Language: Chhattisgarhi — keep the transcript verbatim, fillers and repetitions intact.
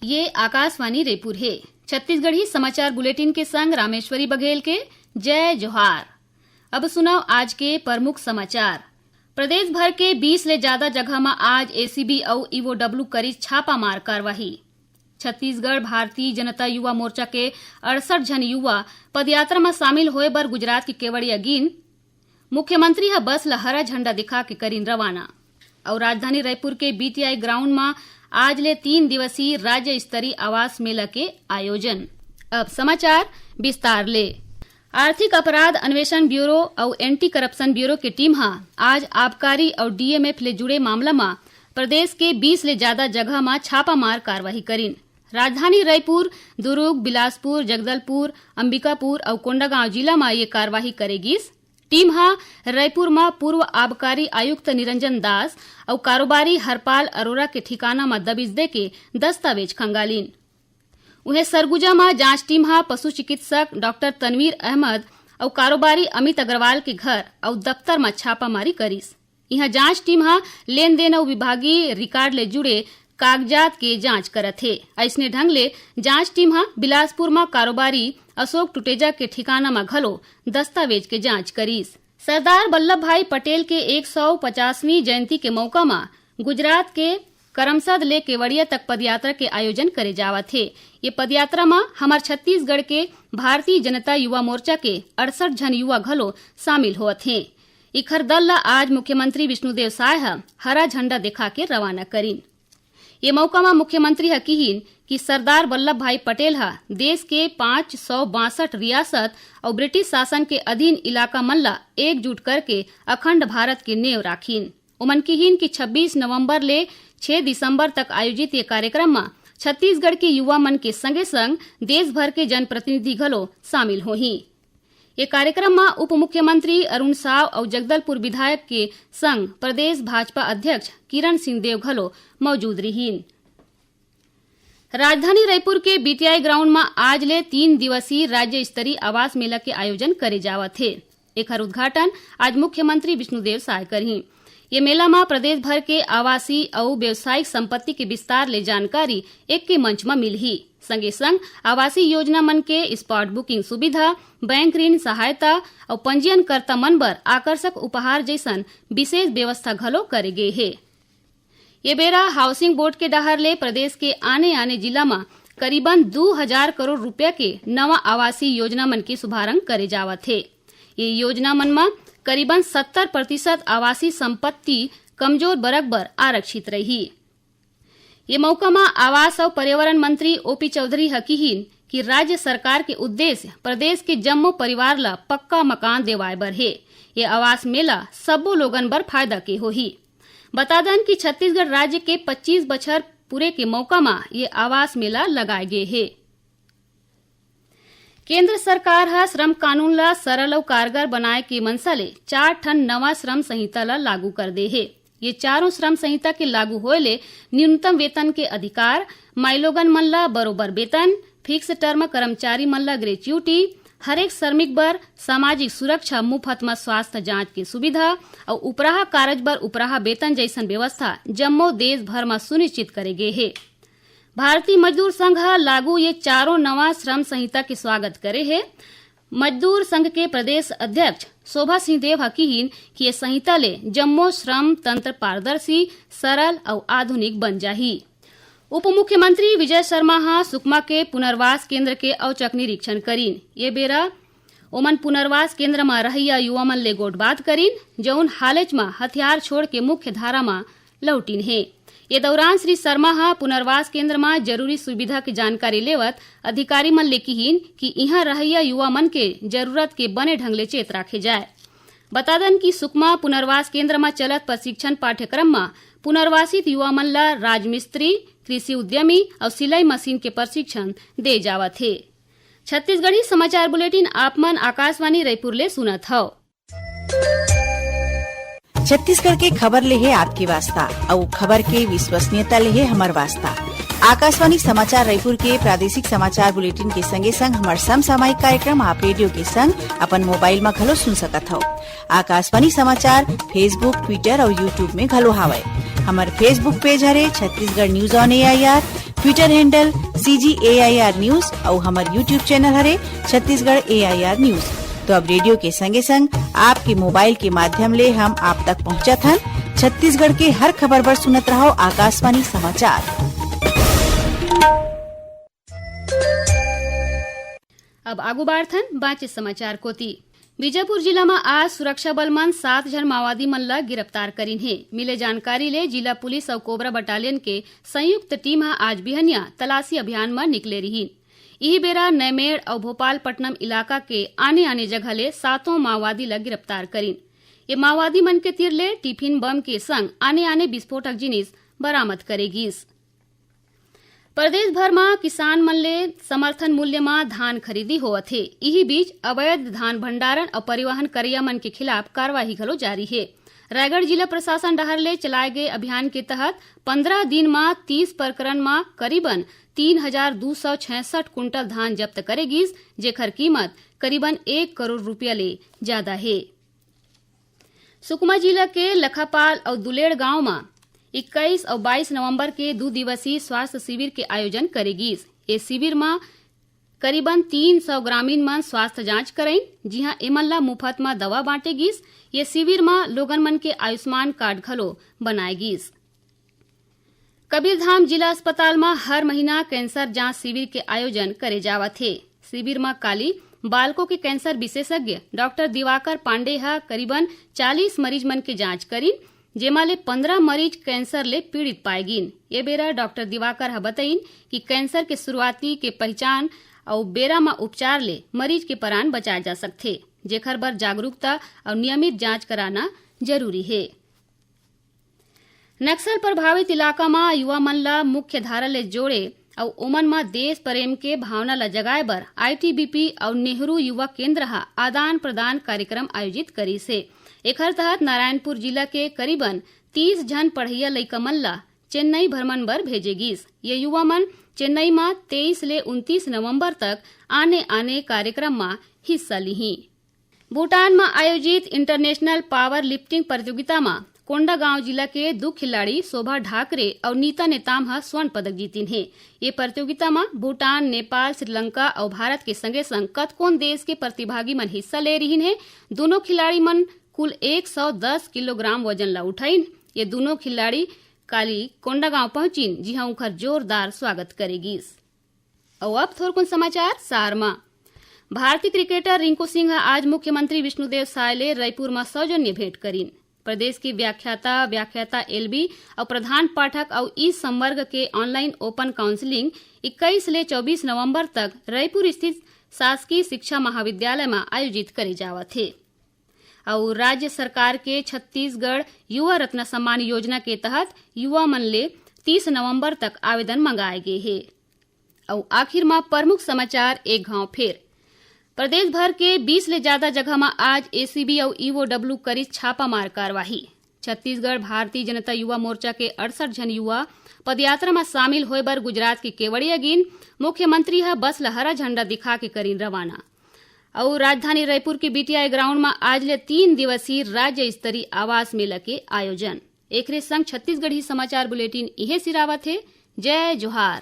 ये आकाशवाणी रायपुर हे। छत्तीसगढ़ी समाचार बुलेटिन के संग रामेश्वरी बघेल के जय जोहार। अब सुनव आज के प्रमुख समाचार। प्रदेश भर के बीस ले जादा जगह म आज एसीबी अउ ईओडब्ल्यू करिस छापामार कार्रवाई। छत्तीसगढ़ भारतीय जनता युवा मोर्चा के अड़सठ झन युवा पदयात्रा म शामिल होए बर गुजरात के केवड़िया गिन। मुख्यमंत्री ह बस ल हरा झंडा दिखा के करिन रवाना। अउ राजधानी रायपुर के बीटीआई ग्राउंड म आज ले तीन दिवसीय राज्य स्तरीय आवास मेला के आयोजन। अब समाचार विस्तार ले। आर्थिक अपराध अन्वेषण ब्यूरो अउ एंटी करप्शन ब्यूरो के टीम ह आज आबकारी अउ डीएमएफ ले जुड़े मामला म प्रदेश के बीस ले जादा जगह म छापामार कार्रवाई करिन। राजधानी रायपुर, दुर्ग, बिलासपुर, जगदलपुर, अंबिकापुर अउ कोंडागांव जिला म ये कार्रवाई करे गिस। टीम ह रायपुर म पूर्व आबकारी आयुक्त निरंजन दास अउ कारोबारी हरपाल अरोरा के ठिकाना म दबिश देके दस्तावेज खंगालिन। उहें, सरगुजा म जांच टीम ह पशु चिकित्सक डॉक्टर तनवीर अहमद अउ कारोबारी अमित अग्रवाल के घर अउ दफ्तर म छापामारी करिस। इहां जांच टीम ह लेन देन अउ विभागीय रिकॉर्ड ले जुड़े कागजात के जांच करत हे। अइसने ढंग ले जांच टीम ह बिलासपुर म कारोबारी अशोक टुटेजा के ठिकाना म घलो दस्तावेज के जांच करिस। सरदार वल्लभ भाई पटेल के एक सौ पचासवीं जयंती के मौका म गुजरात के करमसद ले केवड़िया तक पदयात्रा के आयोजन करे जावत हे। ये पदयात्रा म हमर छत्तीसगढ़ के भारतीय जनता युवा मोर्चा के अड़सठ झन युवा घलो शामिल होवत हे। इखर दल ल आज मुख्यमंत्री विष्णुदेव साय ह हरा झंडा देखा के रवाना करिन। ये मौका म मुख्यमंत्री ह किहिन कि सरदार वल्लभ भाई पटेल ह देश के पाँच सौ बासठ रियासत अउ ब्रिटिश शासन के अधीन इलाका मन ल एकजुट करके अखंड भारत के नेव राखिन। ओमन किहिन कि छब्बीस नवंबर ले छह दिसंबर तक आयोजित ये कार्यक्रम म छत्तीसगढ़ के युवा मन के संगे संग देश भर के जनप्रतिनिधि घलो शामिल होही। ये कार्यक्रम म उप मुख्यमंत्री अरुण साव अउ जगदलपुर विधायक के संग प्रदेश भाजपा अध्यक्ष किरण सिंह देव घलो मौजूद रिहीन। राजधानी रायपुर के बीटीआई ग्राउंड म आज ले तीन दिवसीय राज्य स्तरीय आवास मेला के आयोजन करे जावत हे। एखर उद्घाटन आज मुख्यमंत्री विष्णुदेव साय करही। ये मेला म प्रदेश भर के आवासीय अउ व्यावसायिक संपत्ति के विस्तार ले जानकारी एक के मंच म मिलही। संगे संग आवासीय योजना मन के स्पॉट बुकिंग सुविधा, बैंक ऋण सहायता अउ पंजीयनकर्ता मन बर आकर्षक उपहार जैसन विशेष व्यवस्था घलो करे गे हे। ये बेरा हाउसिंग बोर्ड के डहार ले प्रदेश के आने-आने जिला म करीबन दू हजार करोड़ रुपया के नवा आवासीय योजना मन के शुभारंभ करे जावत हे। ये योजना मन म करीबन सत्तर प्रतिशत आवासीय संपत्ति कमजोर वर्ग बर आरक्षित रही। ये मौका म आवास अउ पर्यावरण मंत्री ओपी चौधरी ह किहिन कि राज्य सरकार के उद्देश्य प्रदेश के जम्मो परिवार ल पक्का मकान देवाय बर हे। ये आवास मेला सब्बो लोगन बर फायदा के होही। बता दन कि छत्तीसगढ़ राज्य के पच्चीस बछर पूरे के मौका म ये आवास मेला लगाए गे हे। केंद्र सरकार ह श्रम कानून ल सरल अउ कारगर बनाए के मंशा ले चार ठन नवा श्रम संहिता ल लागू कर दे हे। ये चारों श्रम संहिता के लागू होए ले न्यूनतम वेतन के अधिकार, माईलोगन मन ल बरोबर वेतन, फिक्स टर्म कर्मचारी मन ल ग्रेच्युटी, हरेक श्रमिक बर सामाजिक सुरक्षा, मुफ्त म स्वास्थ्य जांच के सुविधा अउ उपराहा कारज बर उपराहा वेतन जैसन व्यवस्था जम्मो देश भर म सुनिश्चित करे गे हे। भारतीय मजदूर संघ ह लागू ये चारों नवा श्रम संहिता के स्वागत करे हे। मजदूर संघ के प्रदेश अध्यक्ष शोभा सिंह देव ह किहिन कि ये संहिता ले जम्मो श्रम तंत्र पारदर्शी, सरल अउ आधुनिक बन जाही। उप मुख्यमंत्री विजय शर्मा ह सुकमा के पुनर्वास केंद्र के औचक निरीक्षण करिन। ये बेरा ओमन पुनर्वास केंद्र म रहइया युवा मन ले गोठबात करिन, जउन हालेच म हथियार छोड़ के मुख्य धारा म लौटिन हे। ये दौरान श्री शर्मा ह पुनर्वास केंद्र म जरूरी सुविधा के जानकारी लेवत अधिकारी मन ले किहिन कि इहां रहइया युवा मन के जरूरत के बने ढंग ले चेत राखे जाय। बता दन कि सुकमा पुनर्वास केंद्र म चलत प्रशिक्षण पाठ्यक्रम म पुनर्वासित युवा मन ल राजमिस्त्री, कृषि उद्यमी अउ सिलाई मशीन के प्रशिक्षण दे जावत हे। छत्तीसगढ़ी समाचार बुलेटिन आप मन आकाशवाणी रायपुर ले सुनत हव। छत्तीसगढ़ के खबर ले हे आपके वास्ता, अउ खबर के विश्वसनीयता ले हे हमर वास्ता। आकाशवाणी समाचार रायपुर के प्रादेशिक समाचार बुलेटिन के संगे संग हमर समसामयिक कार्यक्रम आप रेडियो के संग अपन मोबाइल म घलो सुन सकत हव। आकाशवाणी समाचार Facebook, Twitter अउ YouTube में घलो हावय। हमर Facebook पेज हरे Chhattisgarh news on AIR. Twitter handle C G A I R News अउ हमर YouTube channel हरे Chhattisgarh A I R News। तो अब रेडियो के संगे संग आपके मोबाइल के माध्यम ले हम आप तक पहुंचत हन। छत्तीसगढ़ के हर खबर बर सुनत रहो आकाशवाणी समाचार। अब आगू बाढ़थन बांचे समाचार कोती। बीजापुर जिला म आज सुरक्षा बल मन सात झन माओवादी मन ल गिरफ्तार करिन हे। मिले जानकारी ले जिला पुलिस अउ कोबरा बटालियन के संयुक्त टीम ह आज बिहनिया तलाशी अभियान म निकले रिहिन। इही बेरा नैमेड़ अउ भोपालपट्टनम इलाका के आने-आने जगह ले सातों माओवादी ल गिरफ्तार करिन। ये माओवादी मन के तीर ले टिफिन बम के संग आने-आने विस्फोटक जिनिस बरामद करे गिस। प्रदेश भर म किसान मन ले समर्थन मूल्य म धान खरीदी होवत हे। इही बीच अवैध धान भंडारण अउ परिवहन करइया मन के खिलाफ कार्रवाई घलो जारी हे। रायगढ़ जिला प्रशासन डहार ले चलाए गए अभियान के तहत पंद्रह दिन म तीस प्रकरण म करीबन तीन हजार दू सौ छियासठ कुंटल धान जब्त करे गिस, जेखर कीमत करीबन एक करोड़ रुपया ले जादा हे। सुकमा जिला के लखापाल अउ दुलेड़ गांव म इक्कीस अउ बाईस नवंबर के दू दिवसीय स्वास्थ्य शिविर के आयोजन करे गिस। ए शिविर म करीबन तीन सौ ग्रामीण मन स्वास्थ्य जांच करइन, जिहां एमन ला मुफत म दवा बांटे गिस। ये शिविर म लोगन मन के आयुष्मान कार्ड घलो बनाए गिस। कबीरधाम जिला अस्पताल म हर महीना कैंसर जांच शिविर के आयोजन करे जावत हे। शिविर म काली बालकों के कैंसर विशेषज्ञ डॉक्टर दिवाकर पांडे ह करीबन चालीस मरीज मन के जांच करिन, जेमा ले पंद्रह मरीज कैंसर ले पीड़ित पाए गिन। ये बेरा डॉक्टर दिवाकर ह बतइन कि कैंसर के शुरुआती के पहचान अउ बेरा म उपचार ले मरीज के परान बचाए जा सकथे, जेखर बर जागरूकता अउ नियमित जांच कराना जरूरी हे। नक्सल प्रभावित इलाका म युवा मन ल मुख्य धारा ले जोड़े अउ ओमन म देश प्रेम के भावना ल जगाए बर आईटीबीपी अउ नेहरू युवा केंद्र ह आदान प्रदान कार्यक्रम आयोजित करिस हे। एखर तहत नारायणपुर जिला के करीबन तीस झन पढ़इया लइका मन ल चेन्नई भ्रमण बर भेजे गिस। ये युवा मन चेन्नई म तेईस ले उनतीस नवंबर तक आने-आने कार्यक्रम म हिस्सा लिहीं। भूटान म आयोजित इंटरनेशनल पावर लिफ्टिंग प्रतियोगिता म कोंडागांव जिला के दू खिलाड़ी शोभा ढाकरे अउ नीता नेताम ह स्वर्ण पदक जीतिन हे। ये प्रतियोगिता म भूटान, नेपाल, श्रीलंका अउ भारत के संगे संग कतकोन देश के प्रतिभागी मन हिस्सा ले रिहिन हे। दोनों खिलाड़ी मन कुल एक सौ दस किलोग्राम वजन ला उठाइन। ये दोनों खिलाड़ी काली कोंडागांव पहुंचिन, जिहां उंखर जोरदार स्वागत करे गिस। अउ अब थोरकुन समाचार सार म। भारतीय क्रिकेटर रिंकू सिंह ह आज मुख्यमंत्री विष्णुदेव साय ले रईपुर म सौजन्य भेंट करिन। प्रदेश के व्याख्याता, व्याख्याता एलबी अउ प्रधान पाठक अउ ई संवर्ग के ऑनलाइन ओपन काउंसलिंग इक्कीस ले चौबीस नवंबर तक रईपुर स्थित शासकीय शिक्षा महाविद्यालय म आयोजित करे जावत हे। अउ राज्य सरकार के छत्तीसगढ़ युवा रत्न सम्मान योजना के तहत युवा मन ले तीस नवंबर तक आवेदन मंगाए गे हे। अउ आखिर म प्रमुख समाचार एक घांव फेर। प्रदेश भर के बीस ले जादा जगह म आज एसीबी अउ ईओडब्ल्यू करिस छापामार कार्रवाई। छत्तीसगढ़ भारतीय जनता युवा मोर्चा के अड़सठ झन युवा पदयात्रा म शामिल होए बर गुजरात के केवड़िया गिन। मुख्यमंत्री ह बस ल हरा झंडा दिखा के करिन रवाना। अउ राजधानी रायपुर के बीटीआई ग्राउंड म आज ले तीन दिवसीय राज्य स्तरीय आवास मेला के आयोजन। एकरे संग छत्तीसगढ़ी समाचार बुलेटिन इहे सिरावत हे। जय जोहार।